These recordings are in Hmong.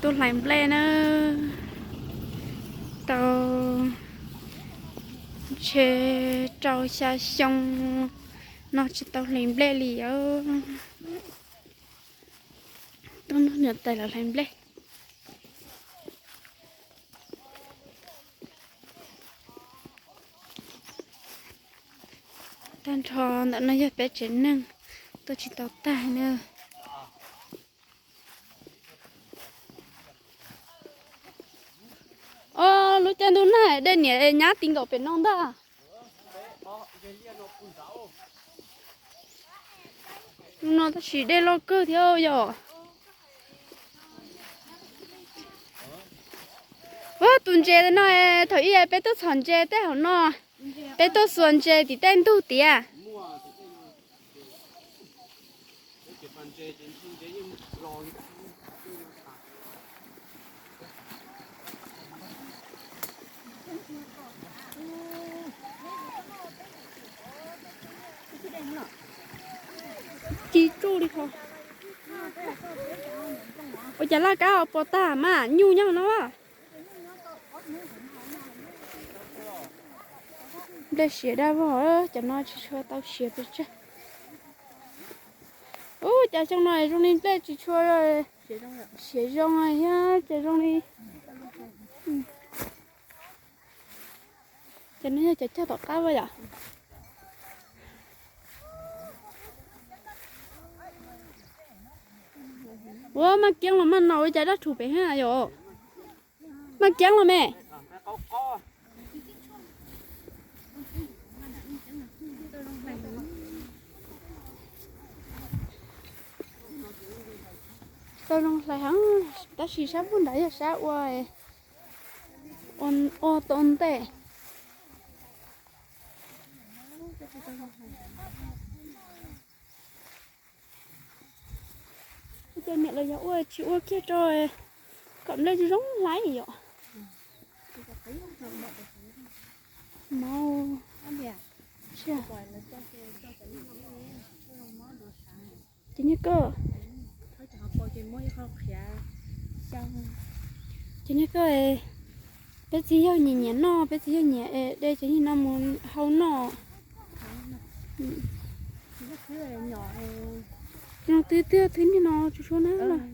Tuaj hlais nplej na, tau ntshe rau xya xyoo no tsis tau hlais nplej li os. Tuaj nrog niam tais lawv hlais nplej. Tag nrho ntawm no yog peb tsev neeg tuaj tsis tau tag na. Os, lub caij ntuj nag dej niam nyab ti nkaus pem no ntag. No tab sis dej loj kawg thiab yom. Ua tus ntses no, thaum ub peb tuaj txhom ntses tej hauv no, peb tuaj xuas ntses tim tej ntug tiag. Ci tsuj li qhov. Ua cas laj kab pos tag mas nyuj nyob no. Nplej siav daj vog, cov no tsis tshua tau siav pes tsawg. Ub, cas xyoo no zoo li nplej tsis tshua siav zoo thiab ces zoo li, ces no yog cov cog tom qab yom. Ua maj kiab los maj no ua cas daj rhuv pem thiab yom. Maj kiab los me. Tau zoo hlais heev, tab sis sab npuag nrad yog sab ua, ua tau ntej. Ua cas niam lawv yog ua tsis ua kiag rau kom nplej zoo hlais yom. Ces niag koj, ces niag koj, peb txiv yawg nyiam nyiam noj, peb txiv yawg nyiam de cov niag no mus hau noj. No twb twb thwb niag no tsuas tshuav na los,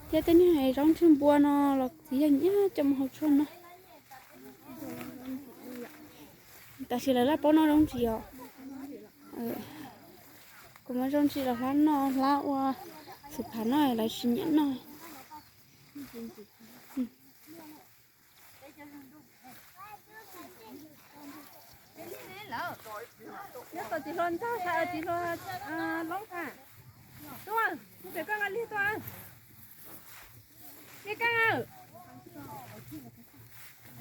thiab tej niag zaub ntseg npua no los txiv yawg nyiam coj mus hau tshuaj no. Tam sim lawv laj paub noj zaub ntsis os. Kuv muab zaub ntsis los hlab noj hlab ua xub phav no lawv tsis nyiam noj. Nyob tau txiv hluas ntxawg, txiv hluas loob tag. Tuaj, mus pem koj nqa lig tuaj. Lig Keeb,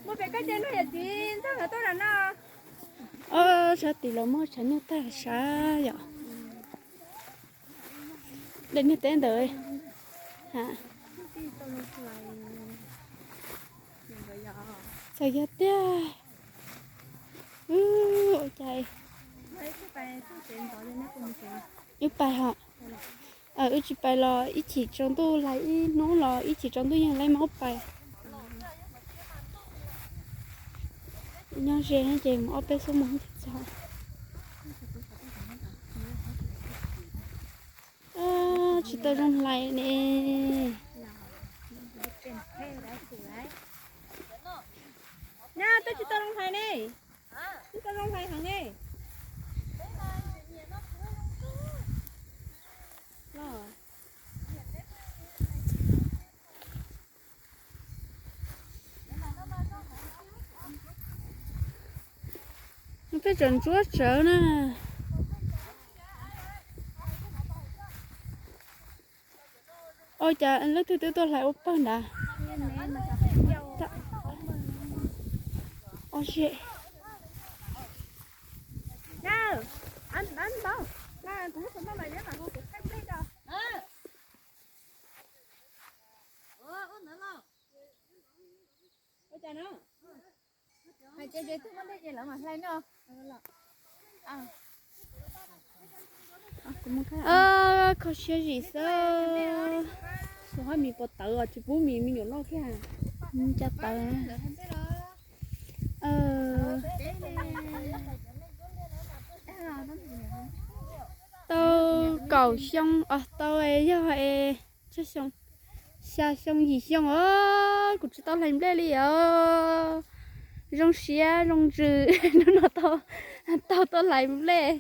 mus pem koj ces nrog yawm txiv ntxawg nkawd tuaj nram no. Sab tim los muaj tshav nyuj tag sab yom. Dej niag teb ntawd. Txawm yog tiag. Ua cas wb pais hos. Wb tsis pais los ib chim tsaus ntuj, hlais ib hnub los ib chim tsaus ntuj yeej laib mab pais. Nyob ze ces mus ob peb xuab moos thiaj txog. Tsis tau zoo hlais ne. Nyab, twb tsis tau zoo hlais ne. Twb tsis tau zoo hlais heev ne. Peb tseem ntsuab tsawv na. Ua cas leej twg twb tuaj hlais ua pawg nrad. Ua si. Kho siab zim xwb. Hab mis puas tawv os, tsis pub mis me nyuam noj thiab. Cas tawv. Tau kaum xyoo os, tau yog tsawg xyoo, xya xyoo yim xyoo os kuv tsis tau hlais nplej li os. Zoo siab zoo ntsws hnub no tau, tau tuaj hlais nplej.